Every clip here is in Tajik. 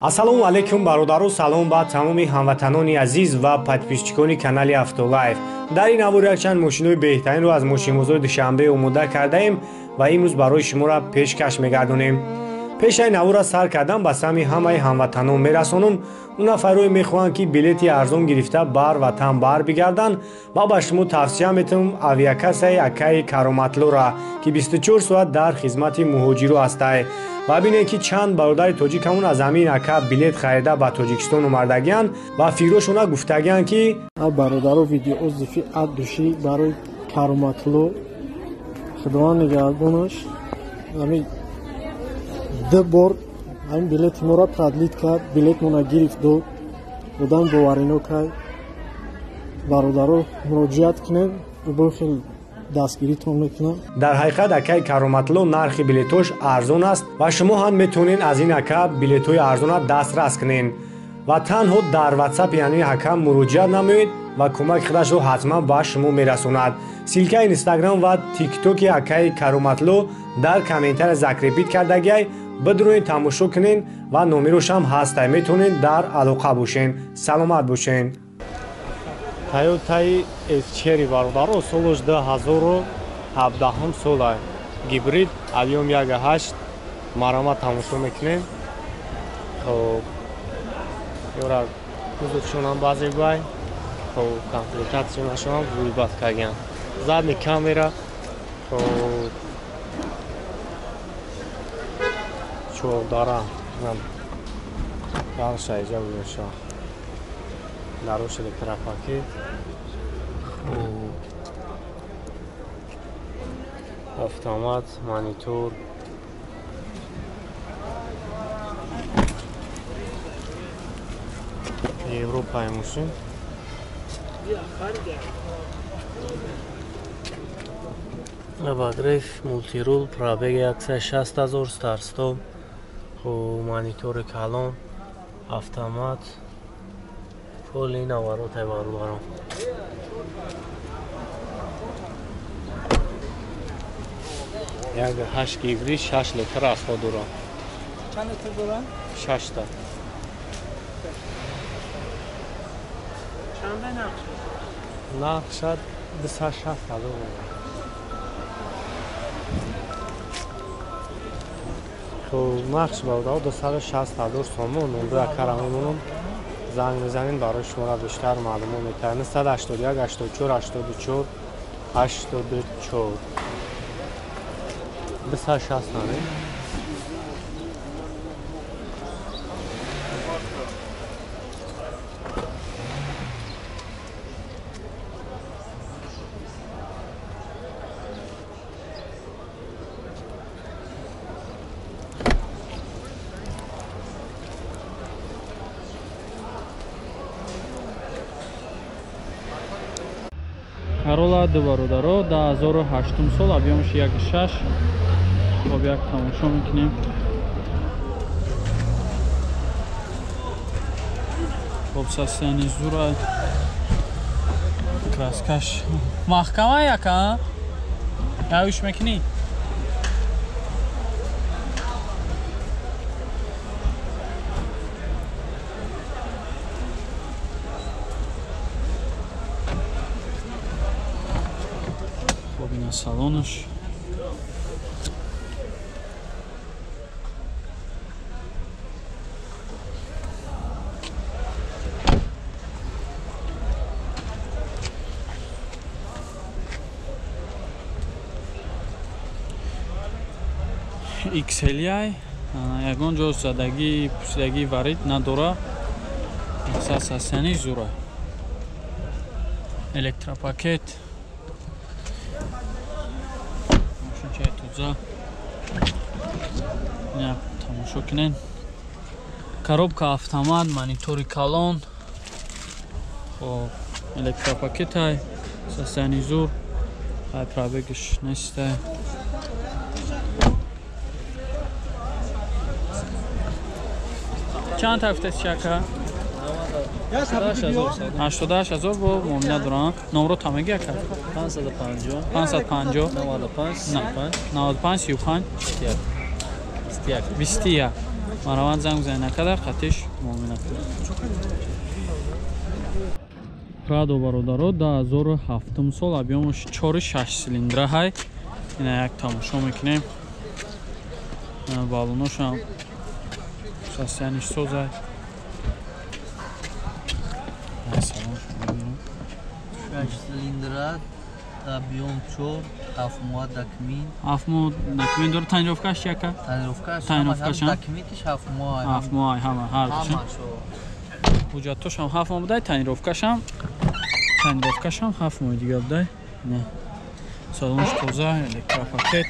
Ассалому алайкум бародару, салом ба тамоми ҳамватанони азиз ва подписчикони канали Автолайф. Дар ин навор якчанд мошинҳои беҳтаринро аз мошинбозори Душанбе омода кардаем ва имрӯз барои шуморо пешкаш мегардонем. Пешаи наворро сар кардан ба сами ҳамаи ҳамватанон мерасонам. Он нафарое мехоҳанд, ки билети арзон гирифта бар ватан бар бигарданд ва ба шумо тавсия метавам авиакассаи акаи Кароматлора, ки 24 соат дар хизмати муҳоҷиру ҳастай. Ва бинед, ки чанд бародари тоҷикамон аз ҳамин ака билет харида ба Тоҷикистон омардагианд ва фикрошона гуфтагианд, ки бародаро видеоотзыви от души барои Кароматло, худованд нигаҳбонаш. Ҳамин ду бор ҳамин билети моро продлить кард, билетмона гирифт, дод, одам боварино кард. Бародаро, муроҷиат кунед, бо хел дастгиритон мекунам. Дар ҳақиқат акаи Кароматло нархи билетош арзон аст ва шумо ҳам метавонед аз ин ака билетҳои арзона дастрас кунед ва танҳо дар ватсап яъне ака муроҷиат намоед ва кӯмаки худашро ҳатман ба шумо мерасонад. Ссылкаи Инстаграм ва Тиктоки акаи Кароматло дар комментария закрепить кардагиай, бидуроед, тамошо кунед ва номерошам ҳастай, метавонед дар алоқа бошен. Саломат бошен. Тойотаи Chery, бародаро, солаш 2017 сола, гибрид, объем 1.8. Марама тамошо мекунем. Хоб, ёра кузовшонам баъзе гӯай, хоб, комплектатсионашонам гулбат кардагиам, задний камера, хоб, чордара дарша иҷа гузошта, дарош электропакет, автомат, монитор. Европаи мошин. Обогрев, мультирул, пробег 160 000, старт-стоп, монитори калон, автомат, поли наворотай, бародарон. 1.8 гибрид, 6 литр расход дорад. Чанд литр дорад? 6 та. Чанда нақш? Нархша 260 ҳазор. Хоб, нақш, бародаро, 260 ҳазор сомон. Номбур акара мемонам, занг мезанем, барои шуморо бештар маълумот метаҳад. 981 84 84 84 260 наме. Карола ду, бародаро, 2008 сол, объемш 1.6. Хоб, як тамошо мекунем. Хоб, состояние зура, краскаш маҳкама яка явиш мекунӣ. Хоб, ина салонаш. XLI, ягон ҷо задагӣ, пусидагӣ варид надора. Состояние зура, электропакет, мошинчаи тоза. Ина тамошо кунед. Коробка автомат, монитори калон, хоб, электропакетай, состояние зур, ай пробегш нестай. Чанд ҳафтаст, ака? 88 ҳазор бо муомила дорам. Номро та меги, ака? 550 550 95 35 95 35 21 21. Мараван занг бизанед накада қатиш муомила кунед. Прадо бародаро 2007 сол объёмаш 4.6 силиндра ҳай. Ина як тамошо мекунем. Балоношам состояниш созай. 6 силиндра объём 4 7 моҳ документ. 7 моҳ документ дор. Тонировкаш яка? Тонировкаш документиш 7 моҳ. 7 моҳ ҳама ҳар душ. Ҳуҷҷатошам 7 моҳ будай, тонировкашам 7 моҳ дига будай. Не. Салонш тоза, электропакет.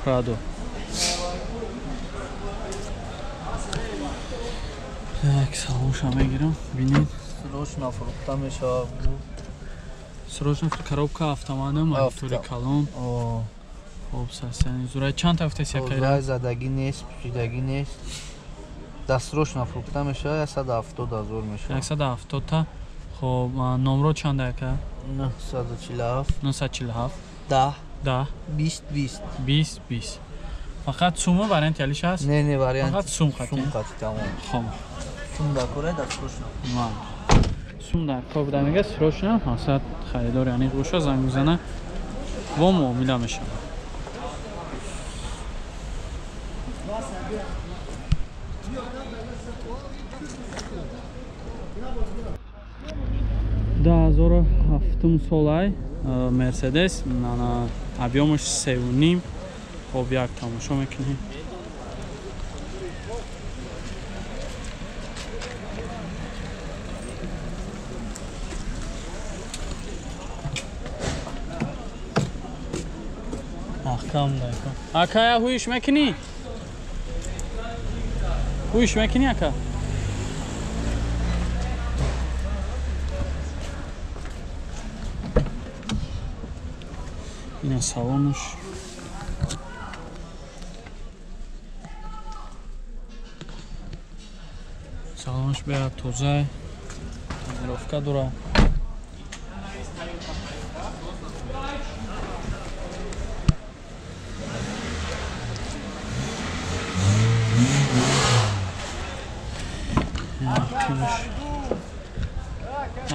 Прадо. Так, салонша мегирам, бинед. Срочно фурӯхта мешавад. Срочно коробка автомата, монитори калон. Хоб, состояние зурай. Чанд та гуфтаси якайра? Зурай задагӣ нест, пӯшидагӣ нест. Дастрочно фурӯхта мешавад, 170 ҳазор мешавад. 170 та. Хоб, номро чанд яка? 947. 947. 10. 10. 20 20. 20 20. Фақат сума вариант ялиш ҳаст? Не, не, вариант. Фақат сум қати. Сум қати тамом. Хоб. Сум дар кора дастрочно. Ман. Сум дар кор буда мега срочно ҳасад харидор яъне боша занг мезана бо муомила мешавад. Да 2007 солай Мерседес объёмаш 3.5. Хоб як тамошо мекунем. Маҳкам дайка. Ака я ҳуиш мекунӣ? Ҳуиш мекунӣ ака? Ина салонаш. Салонаш беҳад тоза, тонировка дора.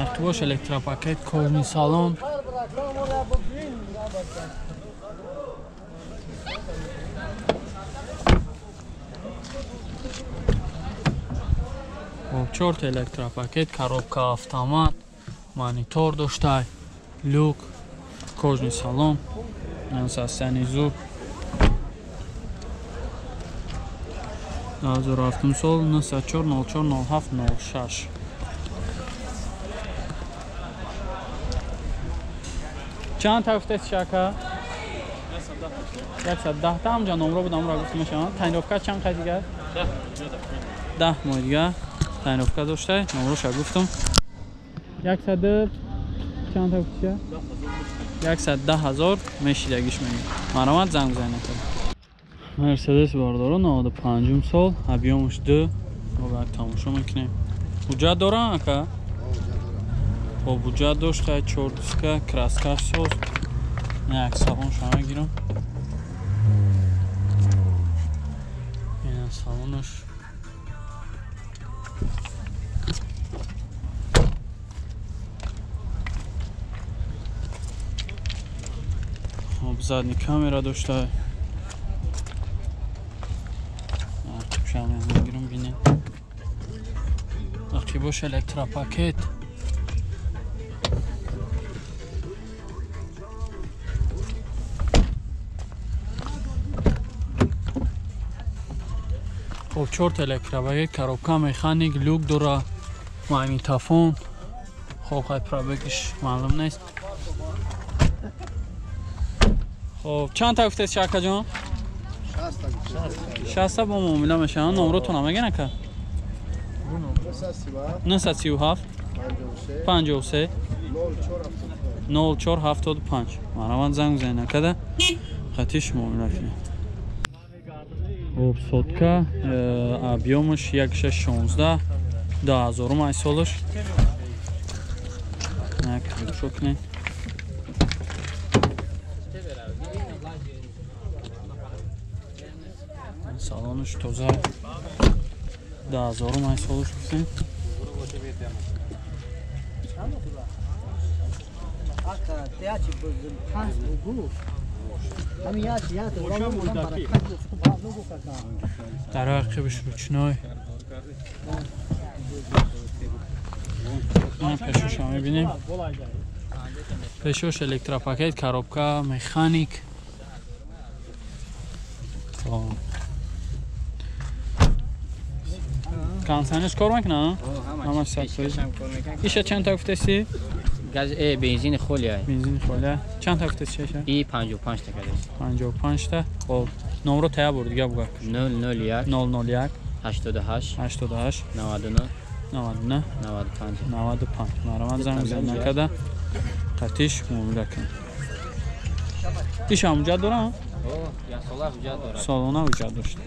Арқибош электропакет, кожный салон. Чорт электропакет, коробка автомат, монитор доштай, люк, кожный салон, состояние зуб. 2007 сол 94 04 07 06. Чанд та гуфтаси шака? 110 та. Ҳамҷа номро буд, амро гуфта мешавад. Тонировка чанд қай дигар? 10 моҳ дигар тонировка доштай, номроша гуфтам. 100 чанд та гуфтия? 110 ҳазор мешидагиш мегӯ. Маромад занг бизанед. Мерседес бардоро 95 сол, объёмаш 2. Мо як тамошо мекунем. Ҳуҷҷат дора ака? Хоб, ҳуҷҷат дошт, хай 4 диска, краскаш соз. Як салонша мегирам. Ина салонаш. Хоб, задни камера дошта. Мегирам бинед. Ақибош электропакет. Хоб, чорт электропакет, коробка механик, люк дора, магнитофон. Хоб, хай пробегиш маълум нест. Хоб, чанд та гуфтед шакаҷон? 60 бо муомила мешаванд. Номротона мегӯян ака? 937 53 04 75. Мараванд занг бизанед акада қатиш муомила кунед. Хоб, сотка объёмаш 1616 2000 ай солаш. Як тамошо кунед. Салонаш тоза. 10000 май солаш гуфтем. Дар ақибаш ручной. Ина пешоша мебинем. Пешош электропакет, коробка, механик. Кондиционерш кор мекунад? Ҳамаш 100%. Иша чанд та гуфтаси? Газ бензин холия. Бензин холия. Чанд та гуфтаси иша? И 55 та кадест. 55 та. Хоб. Номро тая бур дига бугак. 001 001 88 88 99 99 95 95. Марамат занг бизан накада. Қатиш муомила кун. Иша ҳуҷҷат дорам? О, як сола ҳуҷҷат дорад. Солона ҳуҷҷат дошт.